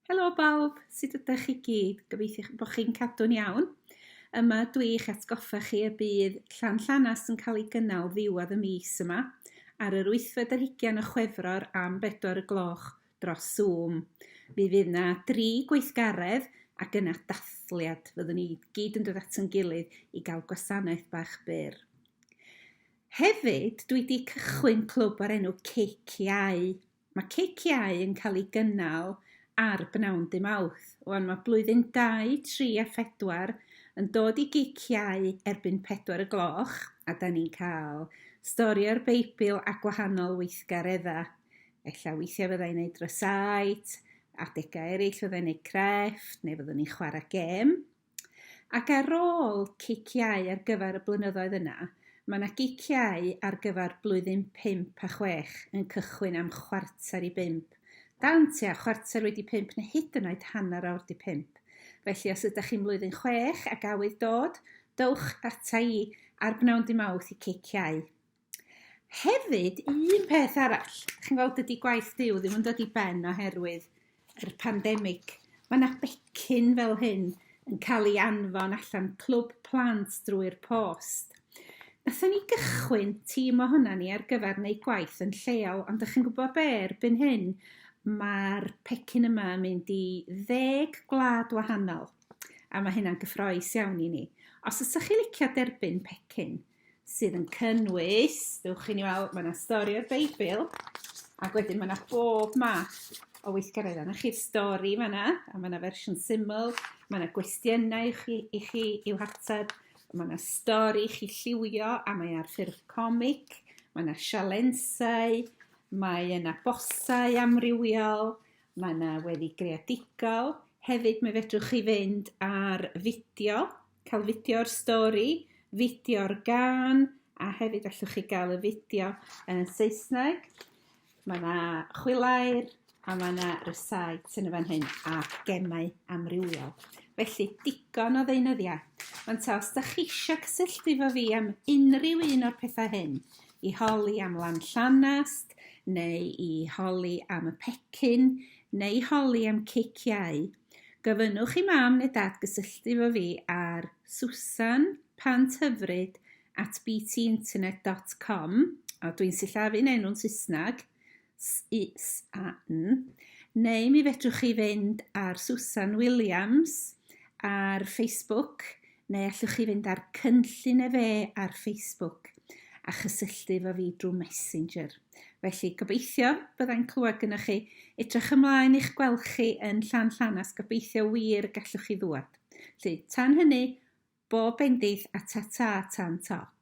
Helo bawb, sut ydych chi gyd? Gobeithio bod chi'n cadw'n iawn. Yma dwi i'ch atgoffa chi y bydd Llan Llanast yn cael ei gynnal ddiwedd y mis yma, ar yr wythfed ar hugain o Chwefror am bedwar y gloch dros Zoom. Mi fydd 'na dri gweithgaredd ac yna dathliad. Fyddwn ni gyd yn dod at ein gilydd i gael gwasanaeth bach byr. Hefyd, dwi 'di cychwyn clwb o'r enw Cic Iau. Mae ciciau yn cael eu gynnal ar bnawn dy Mawrth. Wan mae blwyddyn 2, 3 a 4 yn dod i giciau erbyn 4 y gloch a da ni'n cael stori o'r Beibl a gwahanol weithgareddau. Ella weithiau fydda i'n neud rysáit, adegau eraill fydda i'n neud crefft neu fyddwn ni'n chwarae gêm. Ac ar ôl ciciau ar gyfer y blynyddoedd yna, mae 'na giciau ar gyfer blwyddyn pump a chwech yn cychwyn am chwarter i bump, dan tua chwarter wedi pump neu hyd yn oed hanner awr 'di pump. Felly os ydach chi'n mlwyddyn chwech ac awydd dod, dowch ata i ar bnawn dy Mawrth i ciciau. Hefyd, un peth arall, chi'n gweld dydy gwaith Duw ddim yn dod i ben oherwydd yr pandemig. Mae yna becyn fel hyn yn cael ei anfon allan clwb plant drwy'r post. Nathon ni gychwyn tîm ohonan ni ar gyfer wneud gwaith yn lleol, ond dych chi'n gwybod be, erbyn hyn mae'r pecyn yma yn mynd i ddeg gwlad wahanol, a mae hynna'n gyffroes iawn i ni. Os ydych chi licio derbyn pecyn, sydd yn cynnwys, dewch i ni weld, mae yna stori o'r Beibl, ac wedyn mae yna bob math o weithgareddau. Na chi'r stori fan'na, a mae yna fersiwn syml, mae yna gwestiynau i chi, i chi i'w hateb, mae yna stori i chi lliwio, a mae ar ffurf comic, mae yna sialensau, mae yna bosau amrywiol, mae yna weddi greadigol. Hefyd, mi fedrwch chi fynd ar fideo Cael fideo'r stori, fideo'r gân, a hefyd allwch chi gael y fideo yn Saesneg. Mae yna chwilair a mae yna rysáit yn y fan hyn a gemau amrywiol. Felly, digon o ddeunyddiau. Ond ta, os da chi eisiau cysylltu efo fi am unrhyw un o'r pethau hyn, i holi am lan llanast, neu i holi am y pecyn, neu i holi am cic iau, Gofynnwch i mam neu dad gysylltu efo fi ar susanpanthyfryd at btinternet dot com, a dwi'n sillafu'n enw'n Saesneg, S-U-S-A-N, neu mi fedrwch chi fynd ar Susan Williams ar Facebook, neu allwch chi fynd ar Cynllun Efe ar Facebook a chysylltu efo fi drwy Messenger. Felly, gobeithio byddai'n clywed gynnwch chi. Edrych ymlaen i'ch gweld chi yn Llan Llanas, gobeithio wir y gallwch chi ddŵad. Felly, tan hynny, bob bendith a ta-ta tan toc.